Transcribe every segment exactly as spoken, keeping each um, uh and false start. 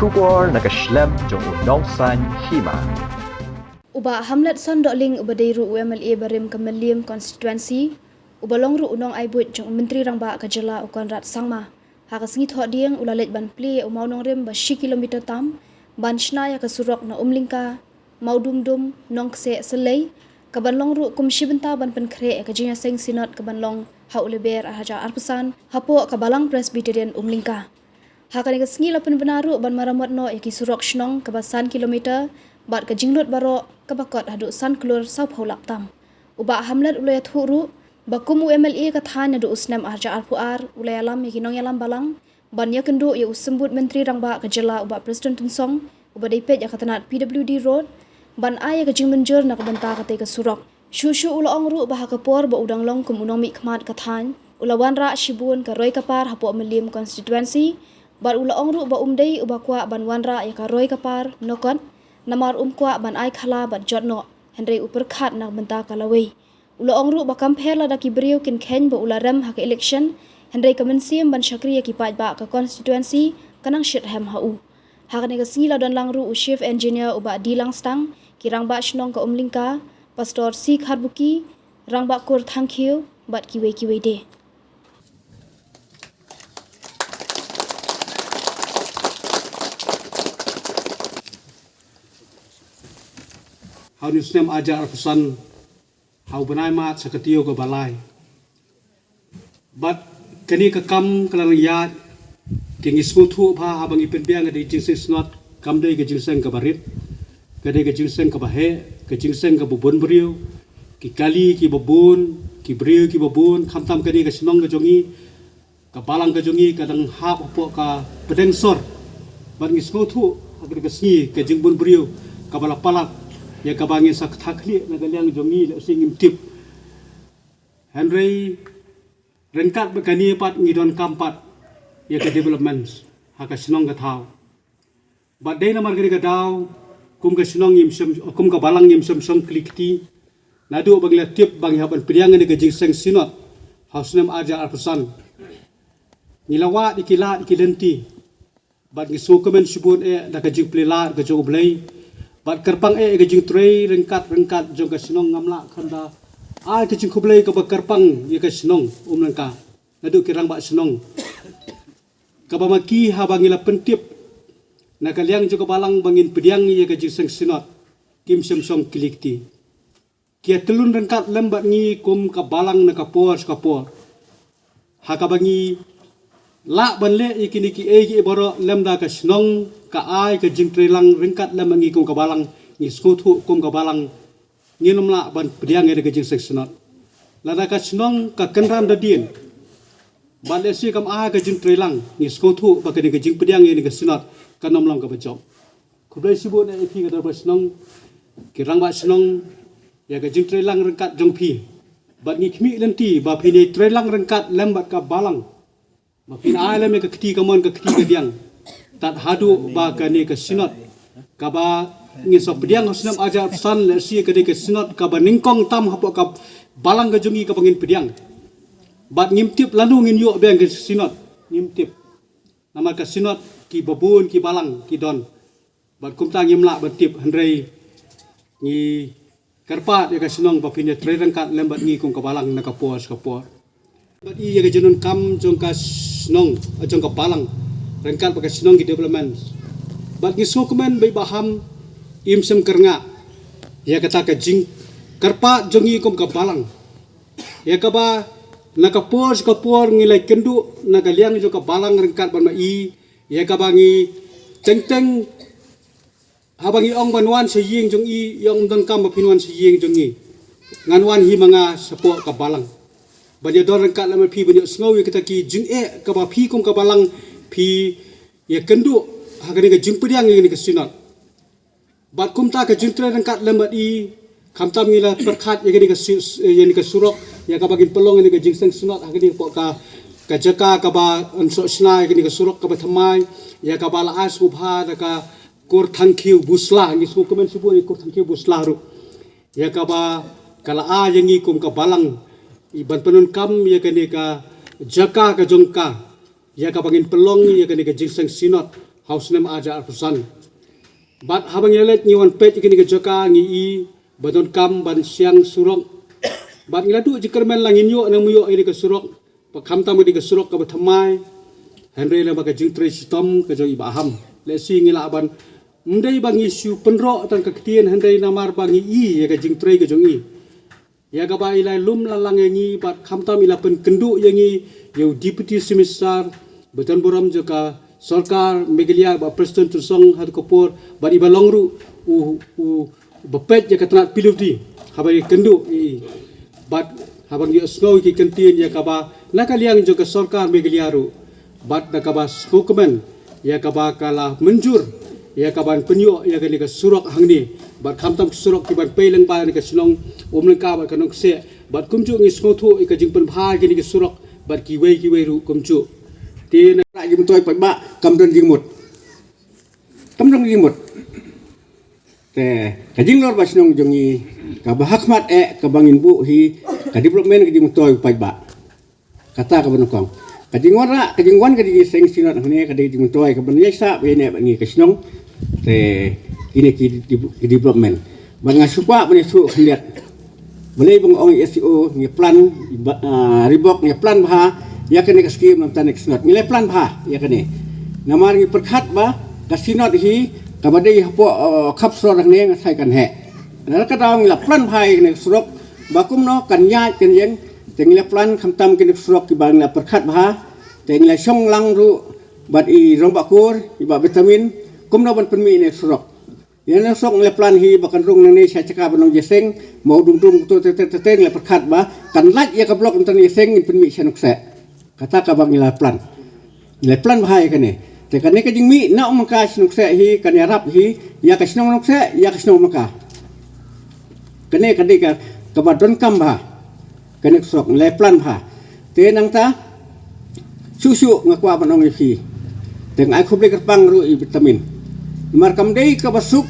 Khubor na ka shlem jong u Nongsaiñ Hima. U Bah Hamletson Dohling uba dei ruh u M L A barim ka Mylliem constituency, uba long ruh u nongai buit jong u Myntri Rangbah ka jylla u Conrad Sangma, ha ka sngi Thohdieng u la leit ban plie ïa u mawnongrim ba shi kilometer tam ban shna ïa ka surok na Umlyngka, Mawdumdum, Nongkseh, Syllei, kaban long ruh kum shi bynta ban pynkhreh ïa ka jingïaseng Synod kaban long ha u Lber ar hajar arphew san hapoh ka Balang Presbyterian Umlyngka. Ha kane ka sngi la pynbna ruh ban maramot noh ïa ki surok shnong kaba san kilometer bad ka jinglut baroh kaba kot haduh san klur sawphew lak tam. U Bah Hamlet u la ïathuh ruh ba kum u M L A ka thaiñ naduh u snem ar hajar arphew ar u la ïalam ïa ki nongïalam balang ban ïakynduh ïa u Symbud Myntri Rangbah ka jylla u Bah Prestone Tynsong uba dei peit ïa ka tnat P W D Road ban ai ïa ka jingmynjur na ka bynta katei ka surok. Shuh shuh u la ong ruh ba ha ka por ba u dang long kum u nongmihkhmat ka thaiñ, u la wanrah shibun ka roi ka par hapoh Mylliem constituency, bad u la ong ruh ba um dei uba kwah ban wanrah ïa ka roi ka par noh kot, namar um kwah ban ai khala bad jot noh, hynrei u pyrkhat na ka bynta ka lawei. U la ong ruh ba kam pher lada ki briew kin kheiñ ba u la rem ha ka election, hynrei ka mynsiem ban shakri ïa ki paidbah ka constituency ka nang shit hem ha u. Ha kane ka sngi la don lang ruh u Chief Engineer u Bah D Langstang, ki rangbah shnong ka Umlyngka, Pastor C Kharbuki, Rangbah Kur Thangkhiew, bad kiwei kiwei de. Ha une u snem ar hajar arphew san, ha u bnai March ha ka taïew kaba lai. Bad kane ka kam ka la nang ïaid, te ngi sngewthuh ba haba ngi pynbiang ka dei ka jingseng Synod, kam dei ka jingseng kaba rit, ka dei ka jingseng kaba heh, ka jingseng kaba bun briew, ki kali kiba bun, ki briew kiba bun, khamtam kane ka shnong ka jong ngi, ka balang ka jong ngi ka dang hap hapoh ka pdeng sor. Bad ngi sngewthuh ha kane ka sngi ka jingbun briew kaba la palat ïa kaba ngin sa kthah khlieh na ka liang jong ngi lehse ngim tip. Hynrei ryngkat bad kane pat ngi donkam pat ïa ka developments ha ka shnong ka thaw. Bad dei namar kane ka daw, kum ka shnong ngim shym, kum ka balang ngim shym shong kli kti. Naduh ba ngi la tip ba ngi hap ban pdiang ïa kane ka jingseng Synod ha u snem ar hajar arphew san, ngi la wad ïa ki lad ïa ki lynti. Bad ngi sngewkmen shibun eh da ka jingplie lad ka jong U Blei. Bad kyrpang eh ïa ka jingtrei ryngkat ryngkat jong ka shnong, ngam lah khlem da ai ka jingkhublei kaba kyrpang ïa ka shnong Umlyngka naduh ki rangbah shnong, kaba ma ki haba ngi la pyntip na ka liang jong ka balang ba ngin pdiang ïa ka jingseng Synod, kim shym shong kli kti. Ki ïa tylli ryngkat lem bad ngi kum ka balang na ka por sha ka por. Ha kaba ngi lah ban leh ïa kine kiei kiei baroh lem da ka shnong ka ai ka jingtrei lang ryngkat lem bad ngi kum ka balang, ngi sngewthuh kum ka balang ngin ym lah ban pdiang ïa ka jingseng Synod. Lada ka shnong ka kynran da dien bad lehse kam ai ka jingtrei lang, ngi sngewthuh ba kane ka jingpdiang ïa ka Synod kan ym long kaba jop. Khublei shibun ïa phi ka dorbar shnong, ki rangbah shnong, ïa ka jingtrei lang ryngkat jong phi. Bad ngi khmih lynti ba phin ïa trei lang ryngkat lem bad ka balang, ba phin ai lem ïa ka kti kamon ka kti kadiang, tad haduh ba kane ka Synod kaba ngin sa pdiang ha u snem ar hajar arphew san, lehse kane ka Synod kaba nyngkong tam hapoh ka balang ka jong ngi kaba ngin pdiang. Bad ngim tip lano ngin ïoh biang ka Synod, ngim tip. Namar ka Synod kiba bun ki balang ki don. Bad kumta ngim lah ban tip, hynrei ngi kyrpad ïa ka shnong ba phin ïa trei ryngkat lem bad ngi kum ka balang na ka por sha ka por. Bad ïa ka jingdonkam jong ka shnong, jong ka balang ryngkat bad ka shnong ki development. Bad ngi sngewkmen ba i Bah Ham im shym kyrngah ïa kata ka jingkyrpad jong ngi kum ka balang, ïa kaba na ka por sha ka por ngi la ïakynduh na ka liang jong ka balang ryngkat bad ma i, ïa kaba ngi teng teng haba ngi ong ban wan sha ïing jong i, i ong ym donkam ba phin wan sha ïing jong i. Ngan wan hi ma nga shapoh ka balang ban ïadon ryngkat lem bad phi, ban ïohsngew ïa kita ki jingeh kaba phi kum ka balang phi ïakynduh ha kane ka jingpdiang ïa kane ka Synod. Bad kumta ka jingtrei ryngkat lem bad i, khamtam ngi la pyrkhat ïa kane ka si-, ïa kane ka surok, ïa kaba ngin pynlong ïa kane ka jingseng Synod ha kane hapoh ka, ka jaka kaba yn soh shna ïa kane ka surok kaba thymmai, ïa kaba la ai sngewbha da ka Kur Thangkhiew Busla, ngi sngewkmen shibun ïa Kur Thangkhiew Busla ruh. Ïa kaba ka la ai ïa ngi kum ka balang i ban pyndonkam ïa kane ka jaka ka jong ka, ïa kaba ngin pynlong ïa kane ka jingseng Synod ha u snem ar hajar arphew san. Bad haba ngi la leit ngi wan peit ïa kane ka jaka ngi i ba donkam ban siang surok. Bad ngi la duh jingkyrmen la ngin ïoh nang ym ïoh ïa kane ka surok. Ba khamtam ïa kane ka surok kaba thymmai. Hynrei namar ka jingtrei shitom ka jong i Bah Ham, lehse ngi lah ban, ym dei ba ngi shu pynroh tang ka ktien, hynrei namar ba ngi i ïa ka jingtrei ka jong i, ïa kaba i la lum la lang ïa ngi bad khamtam i la pynkynduh ïa ngi, ïa u Deputy Chief Minister ba don burom jong ka sorkar Meghalaya, Bah Prestone Tynsong ha kata ka por, bad i ba long ruh u, u ba peit ïa ka tnat P W D, haba i kynduh i, bad haba ngi ïohsngew ïa ki kyntien ïa kaba na ka liang jong ka sorkar Meghalaya ruh, bad na kaba sngewkmen ïa kaba ka la mynjur ïa kaban pynïoh ïa kane ka surok hangne, bad khamtam ki surok kiban pei lyngba ïa kane ka shnong Umlyngka bad ka Nongkseh, bad kumjuh ngi sngewthuh ïa ka jingpynbha ïa kane ka surok bad kiwei kiwei ruh kumjuh. Te na ka jingmyntoi paidbah kam don jingmut. Kam don jingmut. Te ka jinglor ba shnong jong ngi kaba ha khmat eh kaba ngin buh hi ka development ka jingmyntoi paidbah. Kata kaba nyngkong. Ka jingwan ra, ka jingwan ka jingïaseng synod hangne ka dei jingmyntoi kaban ïaisah ba ïaineh bad ngi ka shnong. Te kine ki, ki, ki development. Bad nga shu kwah ban ïathuh khyndiat. Balei ba nga ong ïa S D O ngi plan ba, ah, Reebok ngi plan bha ïa kane ka skim na bynta ne ka synod. Ngi la plan bha ïa kane. Namar ngi pyrkhat ba ka synod hi kaba dei hapoh, ah, Khapsor hangne nga sa ïa kan heh. Na ka daw ngi la plan bha ïa kane ka surok ba kumno kan ïaid kan ïeng. Te ngi la plan khamtam kine ka surok kiba ngi la pyrkhat bha. Te ngi la shong lang ruh bad i Rangbah Kur, i Bah Vitamin, kumno ban pynmih ïa kane ka surok. Ïa kane ka surok ngi la plan hi ba kan rung nangne sha jaka ba nong Ïaseng, Mawdumdum, to te te te te ngi la pyrkhat ba kan lait ïa ka block na bynta Ïaseng ngin pynmih sha Nongkseh. Kata kaba ngi la plan. Ngi la plan bha ïa kane. Te kane ka jingmih na Umlyngka sha Nongkseh hi kan ïarap hi ïa ka shnong Nongkseh, ïa ka shnong Umlyngka. Kane ka dei ka, kaba donkam bha. Kane ka surok ngi la plan bha. Te nangta shuh shuh nga kwah ban ong ïa phi. Te nga ai khublei kyrpang ruh ïa i Vitamin. Namar kam dei kaba suk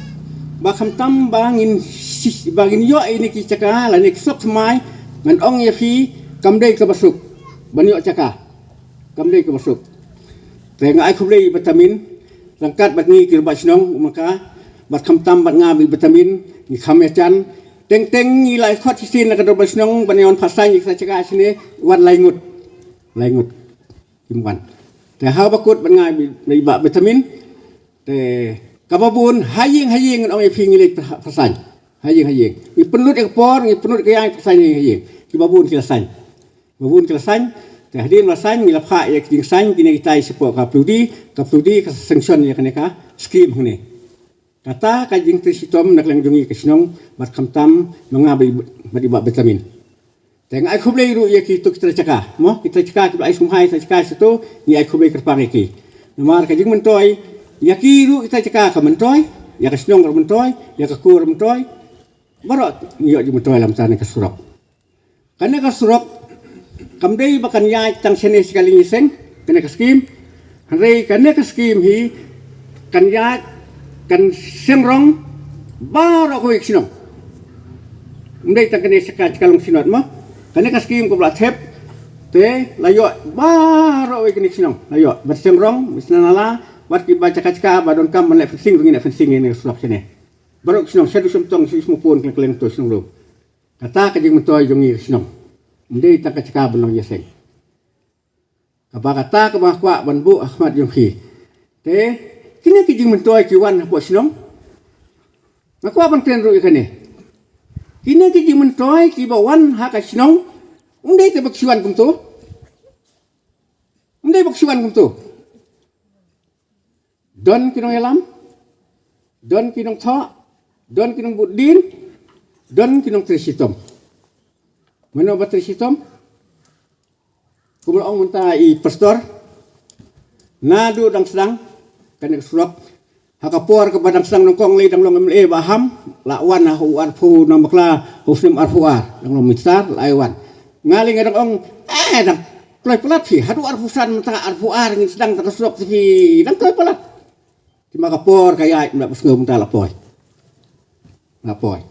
ba khamtam ba ngin shi-, ba ngin ïoh ïa kine ki jaka lane ki surok thymmai, ngan ong ïa phi kam dei kaba suk ban ïoh jaka. Kam dei kaba suk. Te nga ai khublei ïa i Vitamin. Ryngkat bad ngi ki rangbah shnong Umlyngka bad khamtam bad nga bad i Vitamin ngi kham ïa jan. Teng teng ngi la khot shisien na ka dorbar shnong ban ïa wan phah saiñ ïa ka jaka shane, wat lai ngut. Lai ngut. Kim wan. Te haba kut bad nga bad i Bah Vitamin. Te kaba bun ha ïing ha ïing ngan ong ïa phi ngi leit phah, phah saiñ. Ha ïing ha ïing. Ngi pynlut ïa ka por, ngi pynlut ïa ka ïing phah saiñ ha ïing ha ïing. Kiba bun ki la saiñ. Ba bun ki la saiñ, te hadien ba la saiñ ngi la phah ïa ki jingsaiñ kine kita i shapoh ka P W D, ka P W D ka sanction ïa kane ka skim hangne. Kata ka jingtrei shitom na ka liang jong ngi ka shnong bad khamtam ma nga bad i, bad i Bah Vitamin. Te nga ai khublei ruh ïa kito ki trai jaka, mo, ki trai jaka kiba la ai sumhai trai jaka shato, ngi ai khublei kyrpang ïa ki. Namar ka jingmyntoi ïa ki ruh ki trai jaka ka myntoi, ïa ka shnong ka myntoi, ïa ka kur ka myntoi. Baroh ngi ïoh jingmyntoi lam tang ka surok. Kane ka surok kam dei ba kan ïaid tang shane sha ka lieng Ïaseng, kane ka skim. Hynrei kane ka skim hi kan ïaid, kan seng rong baroh kawei ka shnong. Ym dei tang kane sha ka, sha ka long synod mo. Kane ka skim kaba la thep te la ïoh baroh kawei kane ka shnong. La ïoh ban seng rong, ban seng nala, bad kiba jaka jaka ba donkam ban leh fencing ruh ngin leh fencing ïa kane ka surok shane. Baroh ka shnong, Shadushyntong, Shadushympon, Kleng Kleng to shnong Lum. Kata ka jingmyntoi jong ngi ka shnong. Ym dei tang ka jaka ba nong Ïaseng. Kaba kata kaba nga kwah ban buh ha khmat jong phi. Te kine ki jingmyntoi ki wan hapoh shnong. Nga kwah ban kren ruh ïa kane. Kine ki jingmyntoi kiba wan ha ka shnong. Ym dei te ba ki shu wan kumto. Ym dei ba ki shu wan kumto. Don ki nongïalam, don ki nongthoh, don ki nongbud dien, don ki nongtrei shitom. Mano ba trei shitom? Kumba la ong mynta i pastor, naduh dang sdang kane ka surok, ha ka por kaba dang sdang nyngkong lei dang long M L A Bah Ham, la wan ha u arphew na bakla, ha u snem arphew ar dang long minister, la ai wan. Nga lei nga dang ong, eh, dang kloi palat phi, haduh arphew san mynta arphew ar ngin sdang tang ka surok te phi dang kloi palat. Te ma ka por ka ïaid, ym lah ban sngew mynta la poi. La poi.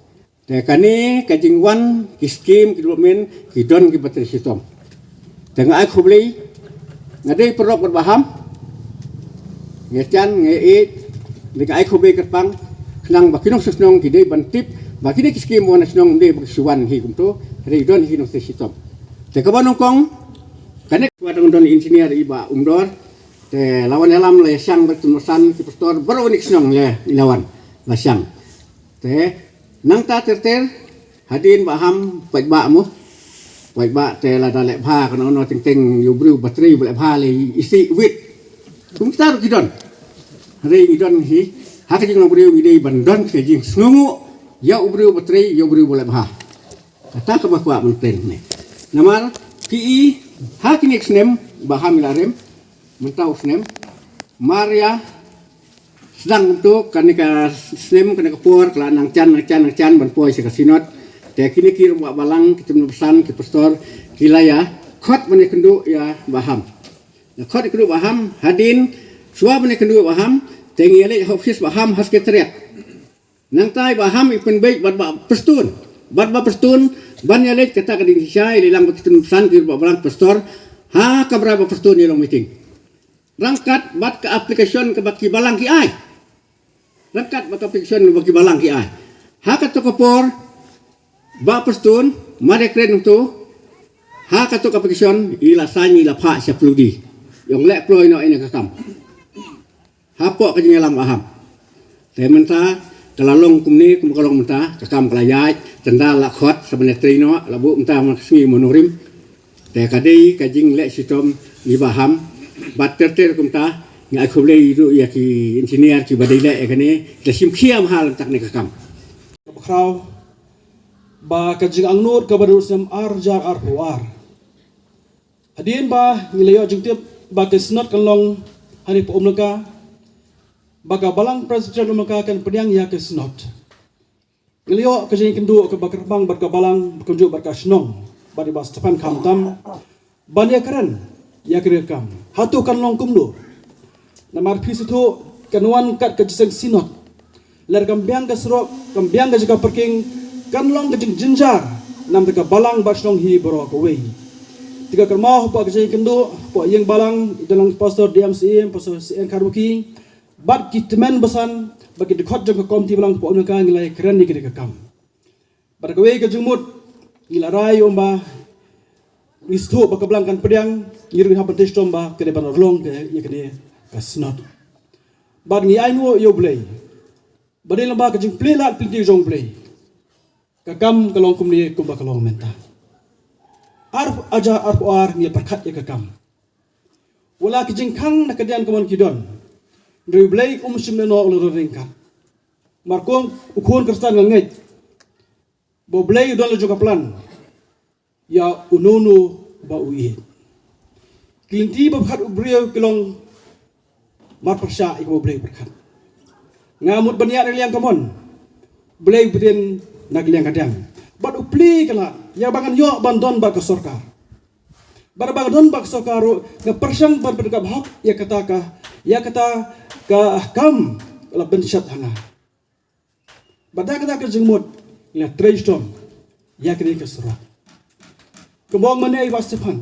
Te kane ka jingwan ki skim ki development ki don kiba trei shitom. Te nga ai khublei, nga dei paralok bad Bah Ham. Nga jan nga ïeit, nga ai khublei kyrpang, khnang ba ki nongshong shnong ki dei ban tip ba kine ki skim ba wan na shnong ym dei ba ki shu wan hi kumto, hynrei don hi nongshong shnong. Te kaba nyngkong, kane ka dang don engineer i Bah Umdor, te la wan ïalam la ïashang bad ki nongsan ki pastor baroh kane ka shnong, ïa, i la wan la shang. Te nangta ter ter, hadien Bah Ham, paidbah mo. Paidbah te lada leh bha, kano kano teng teng, ïa u briew ba trei ba leh bha leh isih wit. Kum kita ruh ki don. Hynrei ngi don hi, ha ka jinglong briew ngi dei ban don ka jingsngewnguh ïa u briew ba trei, ïa u briew ba leh bha. Kata kaba kwah ban kren ne. Namar phi i, ha kine ki snem Bah Ham i la rem, mynta u snem, mar ïa sdang kumto, kane ka snem, kane ka por ka la nang jan, nang jan, nang jan ban poi sha ka synod. Te kine ki rangbah balang, ki tymmen basan, ki pastor, ki la ïa khot ban ïakynduh ïa Bah Ham. Ïa khot ïakynduh Bah Ham, hadien shuwa ban ïakynduh Bah Ham, te ngi ïaleit ha ophis Bah Ham ha Secretariat. Nangta i Bah Ham i pynbeit bad Bah Prestone, bad Bah Prestone ban ïaleit, kata ka dei shisha, ïaleit lang bad ki tymmen basan, ki rangbah balang, pastor, ha kamra Bah Prestone ïa long meeting. Ryngkat bad ka application kaba ki balang ki ai. Ryngkat bad ka application kaba ki balang ki ai. Ha kato ka por, Bah Prestone, mar ïakren kumto, ha kato ka application i la sign, i la phah sha Ploudie. Ïa ong leh kloi noh ïa kane ka kam. Hapoh ka jingïalam Bah Ham. Te mynta ka la long kumne, kum ka long mynta, ka kam ka la ïaid, tang da la khot sa ban ïatrei noh, la buh mynta man ka sngi mo nongrim. Te ka dei ka jingleh shitom i Bah Ham. Bad ter ter kumta, nga ai khublei ruh ïa ki engineer kiba dei leh ïa kane, ki la shim khia bha lem tang kane ka kam. Kaba khraw, ba ka jingangnud kaba dei u snem ar hajar arphew ar. Hadien ba ngi la ïoh jingtip ba ka synod kan long hangne ha Umlyngka, ba ka Balang Presbyterian Umlyngka kan pdiang ïa ka synod. Ngi la ïoh ka jingkynduh kaba kyrpang bad ka balang, kumjuh bad ka shnong, bad i Bah Stephan khamtam, ban ïakren ïa kane ka kam. Hato kan long kumno? Namar phi sngewthuh, kan wan kat ka jingïaseng synod. Lada kam biang ka surok, kam biang ka jaka parking, kan long ka jingjynjar namar ka balang bad shnong hi baroh kawei. Te ka kyrpad hapoh ka jingkynduh, hapoh ïing balang, i don lang pastor D M C M, pastor C N Kharmuki, bad ki tymmen basan, bad ki dkhot jong ka komiti balang hapoh Umlyngka, ngi la ïakren ïa kane ka kam. Bad kawei ka jingmut, ngi la rai ïa u ba ngi sngewthuh ba ka balang kan pdiang, ngi ruh ngi hap ban trei shitom ba ka dei ban long ka, ïa kane ka synod. Bad ngi ainguh ïa U Blei ba dei lyngba ka jingplie lad plie lynti jong U Blei, ka kam ka long kumne kumba ka long mynta. Ar hajar arphew ar ngi pyrkhat ïa ka kam. Wat la ki jingkhang na ka diang ka mon ki don, hynrei U Blei um shym lehnoh, u la don ryngkat. Namar kum u khun Khristan nga ngeit ba U Blei u don la jong ka plan ïa uno uno ba u ïeit. Ki lynti ba pyrkhat u briew ki long marpyrshah ïa kaba U Blei u pyrkhat. Nga mut ban ïaid na ka liang ka mon, U Blei u pynbeit na ka liang ka diang. Bad u plie ka lad ïa ba ngan ïoh ban don bad ka sorkar. Bad ba ngan don bad ka sorkar ruh, nga pyrshang ban pyndonkam hok ïa kata ka, ïa kata ka kam ka la pynshet ha nga. Bad da kata ka jingmut, ngi la trei shitom ïa kane ka surok. Kumba ong mynne i Bah Stephan,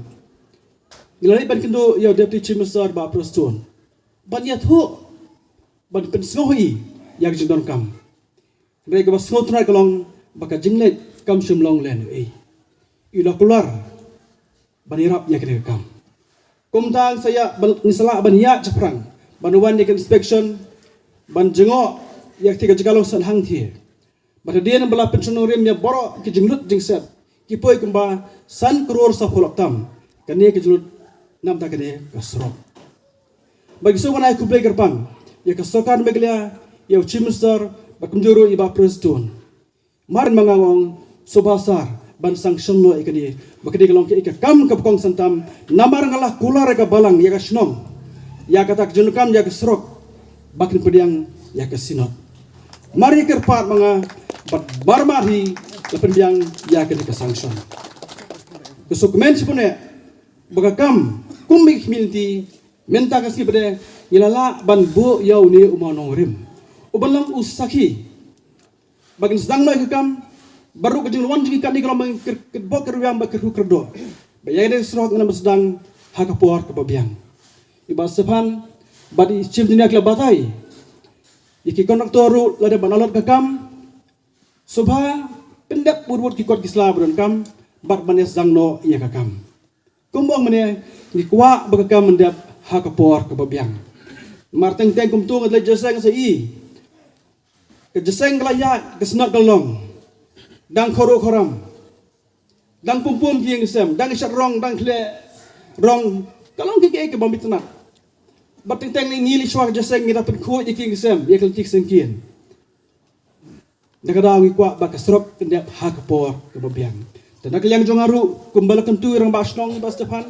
ngi la leit ban kynduh ïa u Deputy Chief Minister Bah Prestone ban ïathuh, ban pynsngew ïa i ïa ka jingdonkam. Hynrei kaba sngewtynnat ka long ba ka jingleit kam shym long lehnohei. U la kular ban ïarap ïa kane ka kam. Kumta ngi sa ïa ban, ngi sa lah ban ïaid shaphrang, ban wan ïa ka inspection, ban jngoh ïa kata ka jaka long shen hangthie. Bad hadien ba la pynshong nongrim ïa baroh ki jinglut jingset, ki poi kumba san klur saphew lak tam kane ka jinglut namar kane ka surok. Bad ngi sngewbha ban ai khublei kyrpang ïa ka sorkar Meghalaya, ïa u Chief Minister, bad kumjuh ruh ïa i Bah Prestone. Mar ma nga ong, sngewbha sar ban sanction noh ïa kane, ba kane ka long ka, ka kam kaba kongsan tam, namar nga la kular ïa ka balang, ïa ka shnong, ïa kata ka jingdonkam ïa ka surok, ba kin pdiang ïa ka synod. Mar ïa kyrpad ma nga, bad mar ma hi la pdiang ïa kane ka sanction. Ka sngewkmen shibun eh ba ka kam kum ba ngi khmih lynti, mynta ka sngi pat de ngi la lah ban buh ïa une u mawnongrim uban long u sakhi ba kin sdang noh ïa ka kam. Baroh ka jingwan jong ngi katne ka long ba ngi kyrkhu kyrdoh ba ïa kane ka surok ngan ym sdang ha ka por kaba biang. I Bah Stephan, Bad i Chief Engineer ki la batai ïa ki contractor ruh lada ban allot ka kam, sngewbha pyndep bun bun ki kot ki sla ba donkam bad ban ïa sdang noh ïa ka kam. Kumba ong mynne, ngi kwah ba ka kam yn dep ha ka por kaba biang. Namar teng teng kumto nga la jingïaseng sa i, ka jingïaseng ka la ïaid, ka snot ka la long. Dang khoro khoram, dang pum pum ki ïing ki sem, dang shad rong, dang khleh rong, ka long kiei kiei kaba bit na. Bad teng teng ngi leit shuwa ka jingïaseng ngi da pynkhuid ïa ki ïing ki sem ïa ka lynti ka syngkien. Na ka daw ngi kwah ba ka surok kan dep ha ka por kaba biang. Te na ka liang jong nga ruh, kumba la kyntu i Rangbah Shnong Bah Stephan,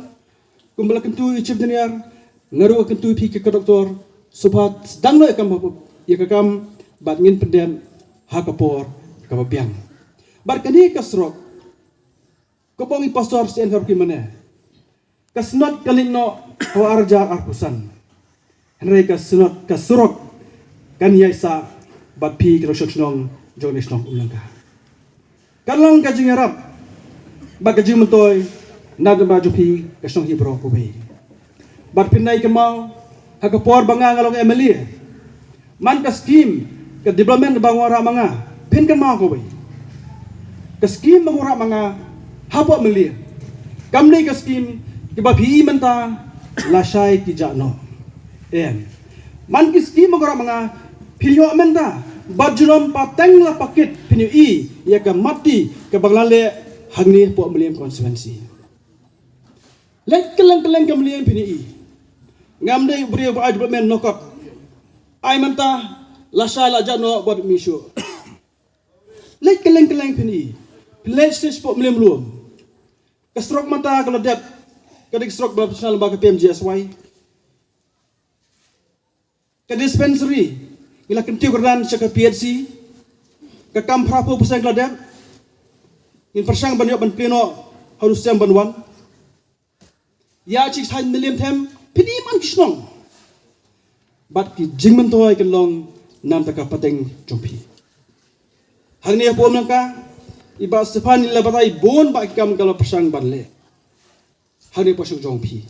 kumba la kyntu i Chief Engineer, nga ruh nga kyntu ïa phi ki contractor, sngewbha sdang noh ïa ka kam, ïa ka kam bad ngin pyndep ha ka por kaba biang. Bad kane ka surok, kumba ong i Pastor Sien Kharki mynne, ka snot kan leit noh ha u ar hajar arphew san. Hynrei ka snot, ka surok kan ïai sah bad phi ki nongshong shnong jong kane ka shnong Umlyngka. Kan long ka jingïarap bad ka jingmyntoi na ka bynta jong phi ka shnong hi baroh kawei. Bad phin ïai kynmaw ha ka por ba nga nga long M L A, man ka skim, ka development ba nga wanrah ma nga, phin kynmaw kawei. Ka skim ba nga wanrah ma nga hapoh M L A, kam dei ka skim kiba phi i mynta lashai ki jah noh. Em. Man ki skim ba nga wanrah ma nga, phin ïoh mynta bad junom pateng la pakit phin ïohi ïa ka matti kaba nga la leh hangne hapoh Mylliem constituency. Leit kylleng kylleng ka Mylliem phin ïohi. Ngam dei u briew ba ai development noh kot. Ai mynta lashai la jah noh bad mi shuh. Leit kylleng kylleng phin ïohi. Phin leit stage hapoh Mylliem Lum. Ka surok mynta ka la dep. Ka dei ka surok ba national ba ka P M G S Y. Ka dispensary, ngi la kyntiew kyrdan sha ka P H C. Ka kam phra phew percent ka la dep. Ngin pyrshang ban ïoh ban plie noh ha u Disember ban wan. Ïa shi saiñ Mylliem them, phin i man ki shnong. Bad ki jingmyntoi kan long na ka bynta ka pateng jong phi. Hangne hapoh Umlyngka, i Bah Stephan i la batai bun bah ki kam ka la pyrshang ban leh. Hangne hapoh shnong jong phi.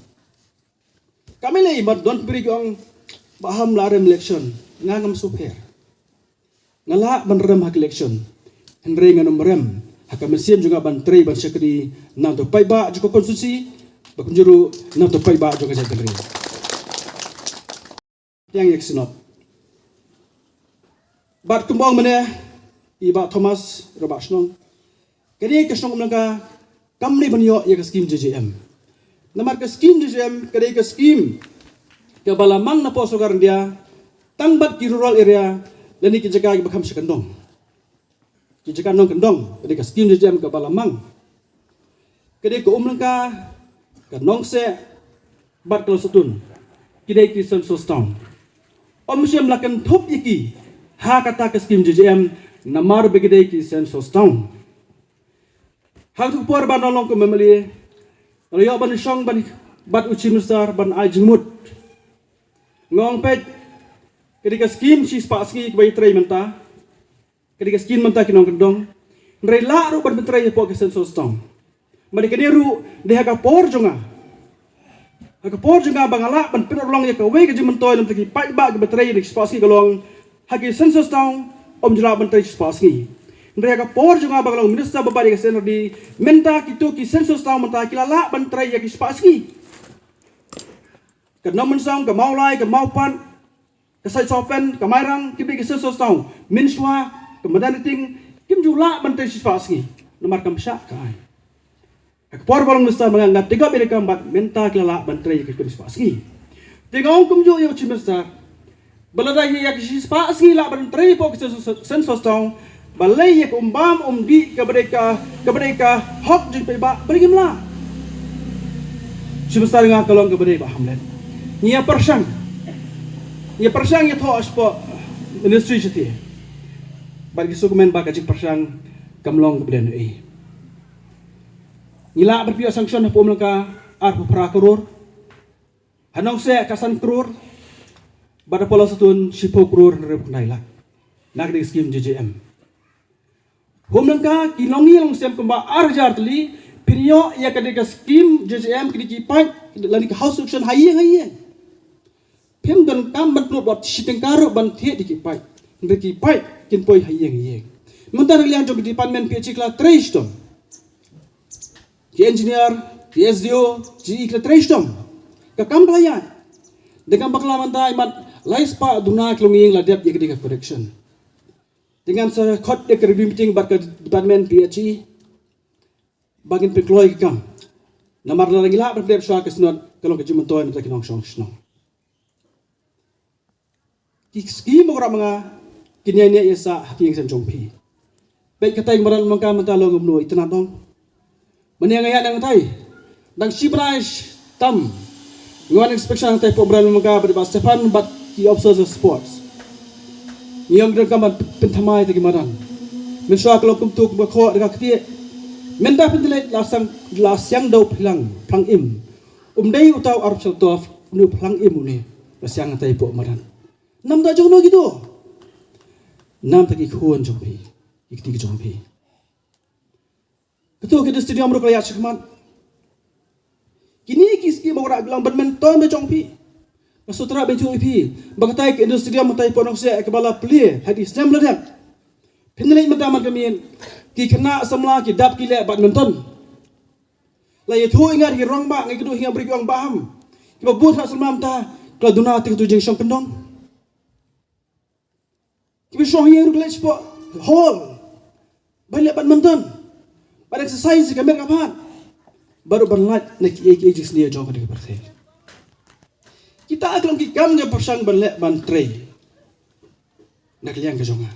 Kam lei, mar don pyrshah ong ba ham lah rem election, nga ngam sngewpher. Nga lah ban rem ha ka election. Hynrei ngan ym rem ha ka mynsiem jong nga ban trei ban shakri na ka bynta u paidbah jong ka constituency, bad kumjuh ruh na ka bynta u paidbah jong ka jaitbynriew. Tang ïa ka synod. Bad kumba ong mynne i Bah Thomas, Rangbah Shnong, kane ka shnong Umlyngka kam dei ban ïoh ïa ka skim J J M. Namar ka skim J J M ka dei ka skim kaba la mang na pdeng sorkar India tang bad ki rural area lane ki jaka kiba kham sha kyndong. Ki jaka nongkyndong, ka dei ka skim J J M kaba la mang. Ka dei ka Umlyngka, ka Nongseh bad ka Lawsohtun, ki dei ki census town. Ym shym la kynthup ïa ki ha kata ka skim J J M namar ba ki dei ki census town. Ha kato ka por ba nga long kum M L A, nga la ïoh ban shong ban bad u Chief Minister ban ai jingmut. Nga ong peit, ka dei ka skim shispah sngi kaba ïatrei mynta. Ka dei ka skim mynta ki nongkyndong. Hynrei lah ruh ban pyntrei hapoh ka census town. Bad kane ruh dei ha ka por jong nga. Ha ka por jong nga ba nga lah ban pynurlong ïa kawei ka jingmyntoi na ka bynta ki paidbah kiba trei ïa ki shispah sngi ka long ha ki census town ym ju lah ban trei shispah sngi. Hynrei ha ka por jong nga ba nga long minister ba bat ïa ka C and R D, mynta kito ki census town mynta ki la lah ban trei ïa ki shispah sngi. Ka Nongmynsong, ka Mawlai, ka Mawpat, ka Saitsohpen, ka Mairang, ki dei ki census town. Mynshuwa ka Madan Iting kim ju lah ban trei shispah sngi namar kam shah ka aiñ. Ha ka por ba long minister ma nga, nga tip ïa ka kam bad mynta ki la lah ban trei ïa ki shispah sngi. Te nga ong kumjuh ïa u Chief Minister ba lada ïa ki shispah sngi lah ban trei hapoh ki census, census town, balei ïa ka um bam um dih kaba dei ka, kaba dei ka hok jong ki paidbah balei ngim lah? Chief Minister, nga ka long kaba dei Bah Hamlet. Ngi ïa pyrshang, ngi ïa pyrshang ïathoh shapoh ministry shatei. Bad ki sngewkmen ba ka jingpyrshang kam long kaba dei. Ngi lah ban pynïoh sanction hapoh Umlyngka arphew phra klur, ha Nongseh ka san klur, bad hapoh Lawsohtun shiphew klur hynriewphew khyndai lak na ka dei ka skim J J M. Umlyngka ki nongïing longsem kumba ar hajar tylli phin ïoh ïa ka dei ka skim J J M, ki dei ki paid lane ka house auction ha ïing ha ïing. Phim donkam ban pynlut wat shi tyngka ruh ban thied ïa ki paip. Hynrei ki paip kin poi ha ïing ïing. Mynta na ka liang jong ki department phi ïa ki la trei shitom. Ki engineer, ki S D O, ki la trei shitom. Ka kam ka la ïaid. Dang kam bakla mynta imat lai spah duna ki longïing la dep ïa ka dei ka correction. Te ngan sa khot ïa ka review meeting bad ka department phi ïa ki ba ngin pynkloi ka kam. Namar lada ngi lah ban dep shuwa ka snot ka long ka jingmyntoi na ki nongshong shnong. Ki skim baroh ma nga kin ïai niah ïa sah ha ki ïing sem jong phi. Peit katai ka madan Lum Lyngka mynta long kumno, itynnad ong. Mynne nga ïaid nangtai, dang shi bnai tam nga wan inspection nangtai hapoh madan Lum Lyngka bad i Bah Stephan bad ki officers of sports. Ngi ong donkam ban pynthymmai ïa ki madan. Mynshuwa ka long kumto kumba khoh da ka ktieh. Mynta pyntleit la siang, la siang da u phlang, phlang im. Um dei uta u Arphew Sheltoff, une u phlang im une la siang nangtai hapoh madan. Namar da jong no kito? Namar da ki khun jong phi, ki kti ki jong phi. Kito ki stadium ruh ka la ïaid shakhmat. Kine ki skim baroh ki long ban myntoi na jong phi. Nga sngewthuh bad ïathuh ïa phi ba katai ka indoor stadium mynta hapoh Nongsieh kaba la plie ha ki snem la dep. Phin leit mynta man ka miet, ki khynnah samla ki dap ki leh badminton. La ïathuh ïa nga da ki rangbah, nga kynduh ïa nga briew ki ong ba ham, kiba bun khynnah samla mynta ki la duna ïa kato ka jingshong kyndong. Kiba shong ïing ruh ki leit shapoh hall ban leh badminton, ban exercise ïa ka met ka phad. Bad ruh ban lait na kiei kiei ki jingsniew jong kane ka pyrthei. Kita ki long ki kam nga pyrshang ban leh ban trei na ka liang ka jong nga.